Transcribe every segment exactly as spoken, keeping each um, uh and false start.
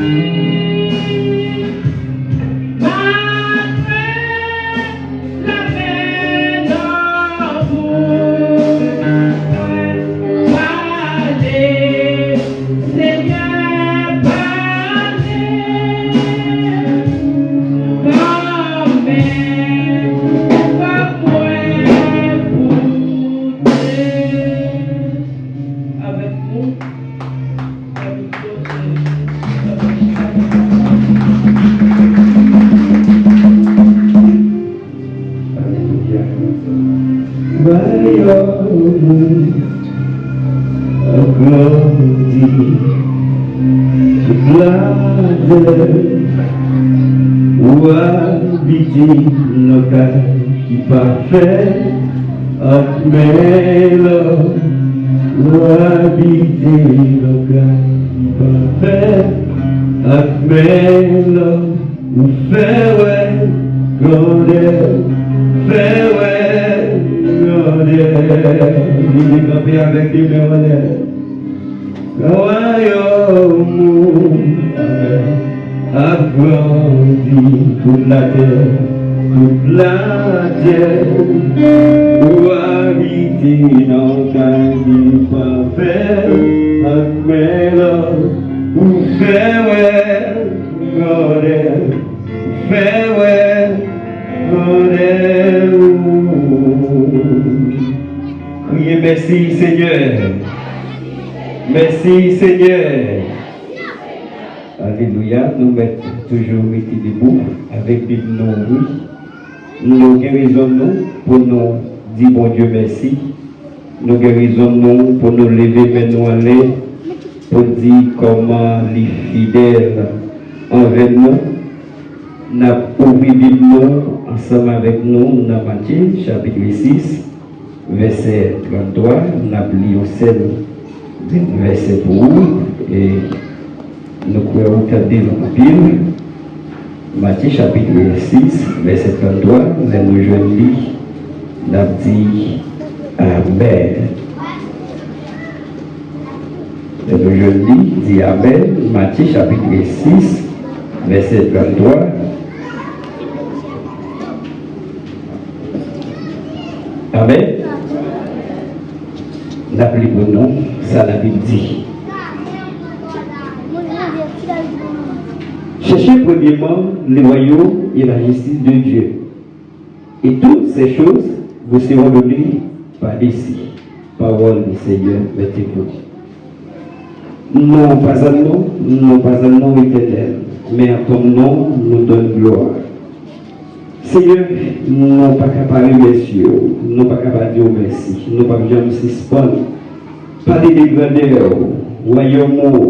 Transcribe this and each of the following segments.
Avèk nou. Alelouya. Wayòm ou ap grandi, tout latè ou abite nan kay ki pafè. Ak men lòm ou abite nan kay ki pafè. Ak men lòm ou fè wè grandè, fè wè grandè. Leve kanpe avèk de men anlè. Wayòm ou ap grandi, tout latè, tout latè. Ou abite nan kay ki pafè, ak men lòm ou fè wè grandè, fè wè grandè ou. Kriye, mèsi, Senyè. Mèsi, Senyè. Alelouya. Nou mèt toujou rete debou avèk Bib nou ouvri. Nou gen rezon nou pou nou di Bondye mèsi. Nou gen rezon nou pou nou leve men nou anlè pou di kòman li fidèl anvè nou. N ap ouvri Bib nou ansanm avèk nou nan Matye, chapit sis, vèsè tranntwa, n ap li yon sèl vèsè pou ou, e nou kwè ou tande nou anpil. Matye chapit sis, vèsè tranntwa, lè nou jwenn li, n ap di, amèn. Lè nou jwenn li, di, amèn. Matye chapit sis, vèsè tranntwa. Amèn. N ap li pou nou sa Labib di. Cherchez premièrement le royaume et la justice de Dieu, et toutes ces choses vous seront données par-dessus. Pawòl di Senyè, mete pou. Non pa zannon, non pa zannon Etènèl, mais à ton nom nous donne gloire. Senyè, nou pa ka pa remèsye w, nou pa ka pa di w mèsi, nou p ap janm sispann pale de grandè w, wayòm ou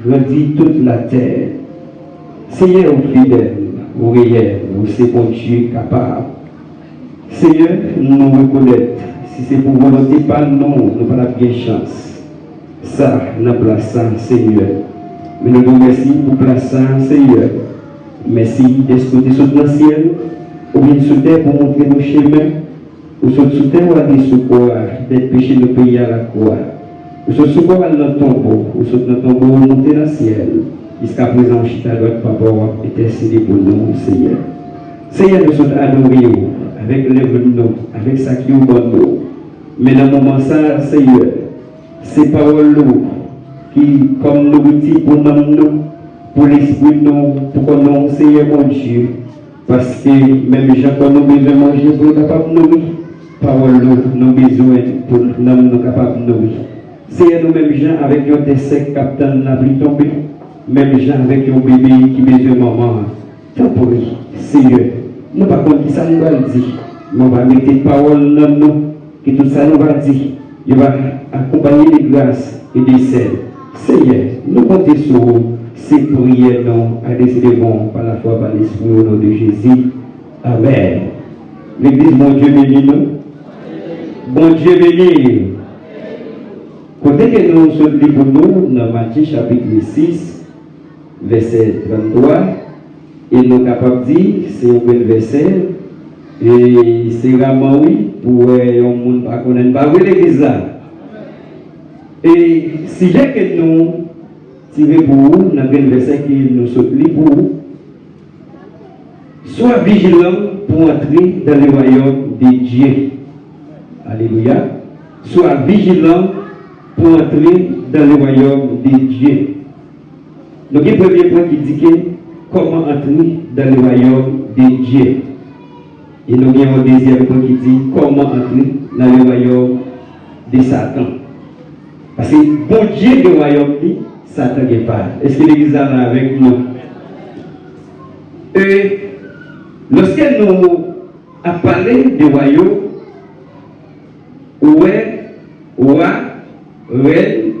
grandi tout latè. Senyè, ou fidèl, ou reyèl, ou se Bondye kapab. Senyè, nou rekonèt, si se pou volonte pa nou, nou pa t ap gen chans. Sa, nan plas sa, Senyè. Men nou di w mèsi pou plas sa, Senyè. Mèsi dèske w te sot nan syèl, ou vin sou tè pou montre nou chemen. Ou sot sou tè, w ale sou kwa a, dèt peche nou peye a lakwa. Ou sot sou kwa a, w al nan tonbo. Ou sot nan tonbo, w monte nan syèl. Jiskaprezan, ou chita dwat Papa w, w ap entèsede pou nou, Senyè. Senyè, nou sot adore w avèk lèv nou, avèk sa ke w ban nou. Men nan moman sa a, Senyè, se pawòl ou ki kòm nouriti pou nanm nou, pou lespri nou, pou kò nou, Senyè Bondye. Paske menm jan kò nou bezwen manje pou l kapab nouri, pawòl ou nou bezwen pou nanm nou kapab nouri. Senyè, nou menm jan avèk yon tè sèk k ap tann lapli tonbe, menm jan avèk yon bebe ki bezwen manman an. Tanpri, Senyè, nou pa konn kisa nou pral di, men w va mete pawòl nan nou, ke tout sa nou va di, yo va akonpaye de gras e de sèl. Senyè, nou konte sou ou, se priyè nou adrese devan w pa lafwa, pa Lespri, o non de Jezi. Amèn. Legliz, Bondye beni nou. Bondye beni. Kote ke nou sot li pou nou nan Matye chapit sis, vèsè tranntwa, e nou kapab di se yon bèl vèsè, e se raman wi pou wè yon moun pa konnen, pa vre legliz la? E sijè ke nou, Tire pou ou nan grenn vèsè ke nou sot li pou ou. Sois vigilant pour entrer dans le royaume de Dieu. Alelouya. Sois vigilant pour entrer dans le royaume de Dieu. Nou gen premye pwen ki di ke kòman antre dans le royaume de Dieu. E nou gen yon dezyèm pwen ki di kòman antre nan le royaume de Satan. Paske Bondye gen wayòm li, Satan gen pa l. Èske legliz la la avèk nou? E lòske nou ap pale de wayòm, ou wè wa, rèn,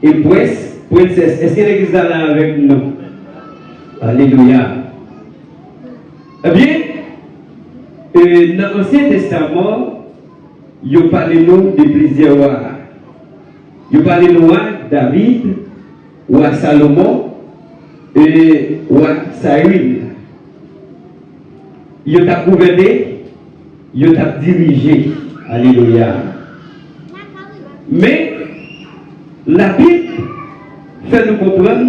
e prens, prensès. Èske legliz la la avèk nou? Alelouya. Ebyen, e, nan Ansyen Testaman, yo pale nou de plizyè wa. Yo pale nou wa David, wa Salomon, e wa Sayil. Yo t ap gouvène, yo t ap dirije. Alelouya. Men, Labib fè nou konprann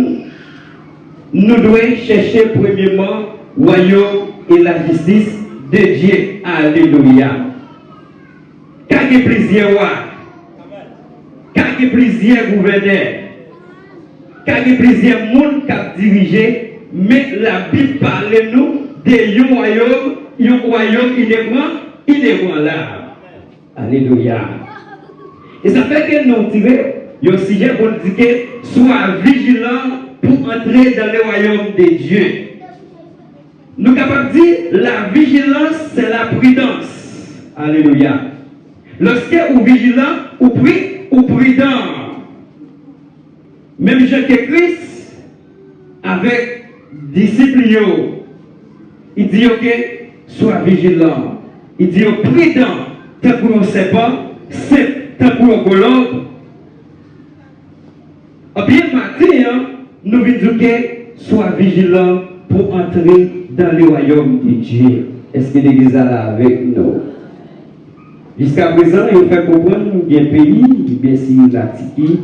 nou dwe chèche premyèman wayòm e lajistis de Dye. Alelouya. Ka gen plizyè wa, ka gen plizyè gouvènè, ka gen plizyè moun k ap dirije, men Labib pale nou de yon wayòm, yon wayòm inebran-, inebranlab. Alelouya. E sa fè ke nou tire yon sijè pou n di ke, sois vigilant pour entrer dans le royaume de Dieu. Nou kapab di, la vigilance, c'est la prudence. Alelouya. Lòske ou vijilan, ou pri-, ou pridan. Menm jan ke Kris avèk disip li yo, li di yo ke, sois vigilant. Li di yo pridan, tankou yon sèpan, senp tankou yon kolonb. Ebyen, maten an, nou vin di w ke, sois vigilant pour entrer dans le royaume de Dieu. Èske legliz la la avèk nou? Jiskaprezan, yo fè konprann gen peyi, byensi Latiki,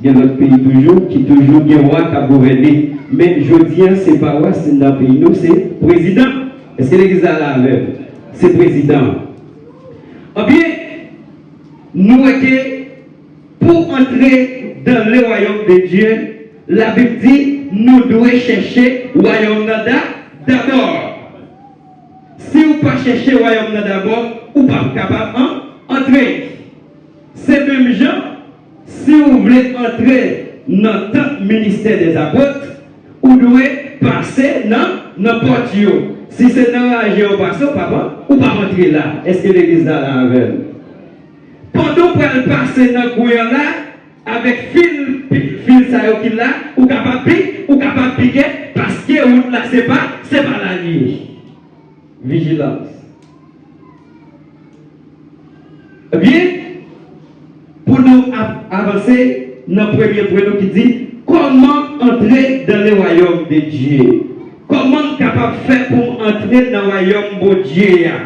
gen lòt peyi toujou, ki toujou gen wa k ap gouvène. Men jodi a, se pa wa, se nan peyi nou, se prezidan. Èske legliz la la avè m? Se prezidan. Ebyen, nou wè ke pou antre dans le royaume de Dieu, Labib di nou dwe chèche wayòm nan da-, dabò. Si w pa chèche wayòm nan dabò, ou p ap kapab an-, antre. Se menm jan, si w vle antre nan tant ministère des apôtres, ou dwe pase nan, nan pòt yo. Si se nan raje yo pase, ou p ap, ou p ap antre la. Èske legliz la la avè m? Pandan w pral pase nan kwen an la, avèk fil, fil sa yo ki la, ou kapab pi-, ou kapab pike, paske wout la se pa, se pa la li ye. Vijilans. Ebyen, pou nou ap avanse nan premye pwen nou ki di, kòman antre dans le royaume de Dieu? Kòman m kapab fè pou m antre nan wayòm Bondye a?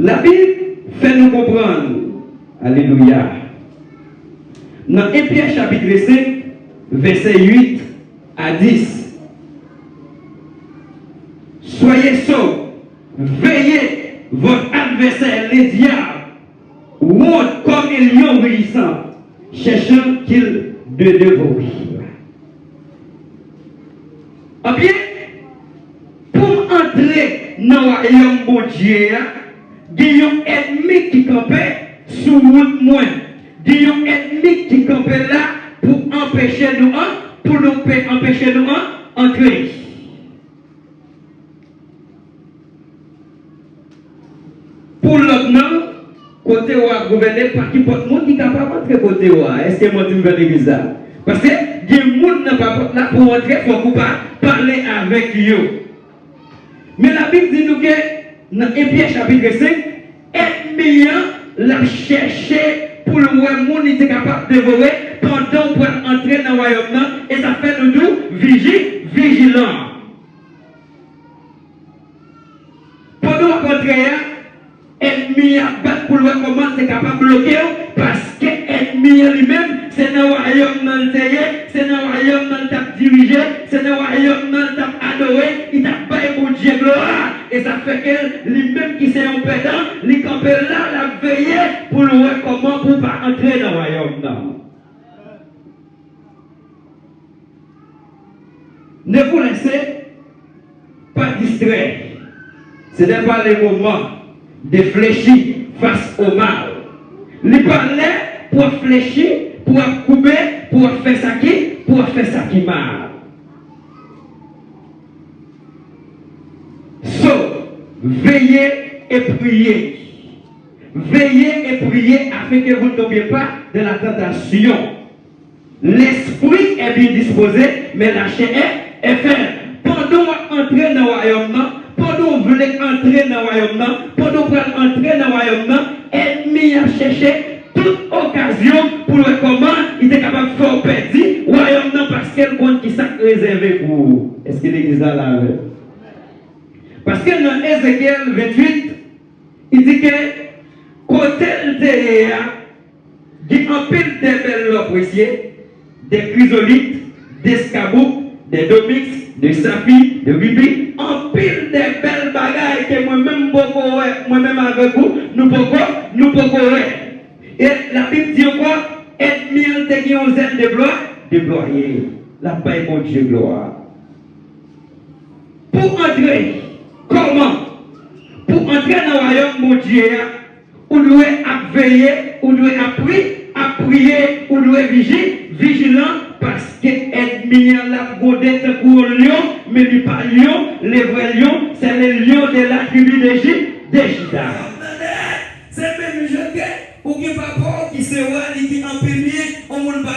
Labib fè nou konprann, alelouya, nan en Pyè chapit senk, vèsè uit a dis, soyez sobres, veillez, votre adversaire, le diable, rôde comme un lion rugissant, cherchant qui de dévorer. Ebyen, pou m antre nan wayòm Bondye a, gen yon ènmi ki kanpe sou wout mwen. Gen yon ènmi ki kanpe la pou anpeche nou an-, pou nou pe-, anpeche nou an-, antre. Pou lòt nan, kote w ap gouvène, pa kenpòt moun ki kapab antre kote w a. Èske mwen di m vre legliz la? Paske gen moun nan papòt la pou w antre, fòk ou pa pale avèk yo. Men Labib di nou ke nan en Pyè chapit senk, ènmi an, l ap chèche pou l wè moun li te kapab devore pandan w pral antre nan wayòm nan, e sa fè nou di w viji-, vijilan. Pandan w ap antre a, ènmi an ap bat pou l wè kòman l te kapab bloke w, paske ènmi an li menm, se nan wa-, wayòm nan l te ye, se nan wayòm nan l t ap dirije, se nan wayòm nan l t ap adore, li t ap bay Bondye glwa. E sa fè ke li menm ki se yon pèdan, li kanpe la, l ap veye pou l wè kòman pou pa antre nan wayòm nan. Ne vous laissez pas distraire. Ce n'est pas le moment de fléchir face au mal. Li pa lè pou w ap flechi, pou w ap koube, pou w ap fè sa ki, pou w ap fè sa ki mal. So, veillez et priez. Veillez et priez afin que vous ne tombiez pas dans la tentation. L'esprit est bien disposé, mais la chair est, est faible. Pandan w ap antre nan wayòm nan, pandan w vle antre nan wayòm nan, pandan w pral antre nan wayòm nan, ènmi an ap chèche tout okazyon pou l wè kòman li te kapab fè w pèdi wayòm nan, paske l konn ki sa k rezève pou ou. Èske legliz la la avè m? Paske nan Ezekyèl venntuit, li di ke kote l te ye a, gen anpil de bèl lò presye, de krizolit, de skabouk, de doniks, de safi, de ribi, anpil de bèl bagay ke mwen menm m poko wè, mwen menm avèk ou, nou poko, nou poko wè. E Labib di ankò, ènmi an te gen yon zèl de glwa, deplwaye. L ap bay Bondye glwa. Pou antre, kòman? Pou antre nan wayòm Bondye a, ou dwe ap veye, ou dwe ap pri, ap priye, ou dwe viji, vijilan, paske ènmi an l ap gwonde tankou yon lyon, men li pa lyon, le vrai lion, c'est le lion de la tribu de Ji-, de Juda. Se menm jan ke ou gen papa w ki se wa, li gen anpil byen, yon moun pa